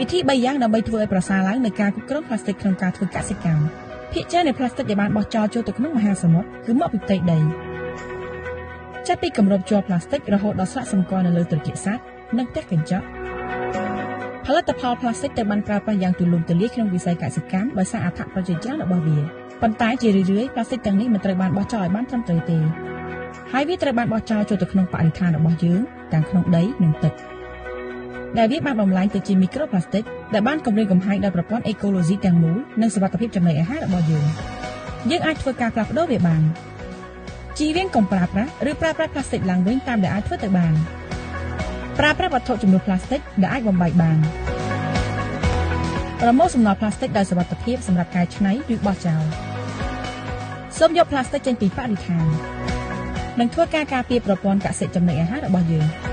វិធី3យ៉ាងដើម្បីធ្វើឲ្យប្រសើរឡើងនូវការគ្រប់គ្រងប្លាស្ទិកក្នុងការធ្វើកសិកម្មភាគច្រើននៃប្លាស្ទិកដែលបានបោះចោលចូលទៅក្នុងមហាសមុទ្រគឺមកពីផ្ទៃដីចាប់ពីគម្របជ័រប្លាស្ទិករហូតដល់ស្លាកសម្គាល់នៅលើត្រចៀកសត្វនិងផ្ទះកញ្ចក់ផលិតផលប្លាស្ទិកត្រូវបានប្រើប្រាស់យ៉ាងទូលំទូលាយក្នុងវិស័យកសិកម្មដោយសារអត្ថប្រយោជន៍ច្រើនរបស់វាប៉ុន្តែជារឿយៗប្លាស្ទិកទាំងនេះមិនត្រូវបានបោះចោលឲ្យបានត្រឹមត្រូវទេហើយវាត្រូវបានបោះចោលចូលទៅក្នុងបរិស្ថានរបស់យើងទាំងក្នុងដីនិងទឹកដែលវាបានបំលែងទៅជាមីក្រូប្លាស្ទិកដែលបានគំរាមកំហែងដល់ប្រព័ន្ធអេកូឡូស៊ីទាំងមូលនិងសុវត្ថិភាពចំណីអាហាររបស់យើងយើងអាចធ្វើការផ្លាស់ប្ដូរវាបានជៀសវាងកុំប្រើប្រាស់ឬប្រើប្រាស់ប្លាស្ទិកឡើងវិញតាមដែលអាចធ្វើទៅបានប្រើប្រាស់វត្ថុជំនួសប្លាស្ទិកដែលអាចបំបែកបានប្រមូលសំណល់ប្លាស្ទិកដោយសុវត្ថិភាពសម្រាប់កែច្នៃឬបោះចោលសូមយកប្លាស្ទិកចេញពីបរិស្ថាននិងធ្វើការការពារប្រព័ន្ធកសិចំណីអាហាររបស់យើង។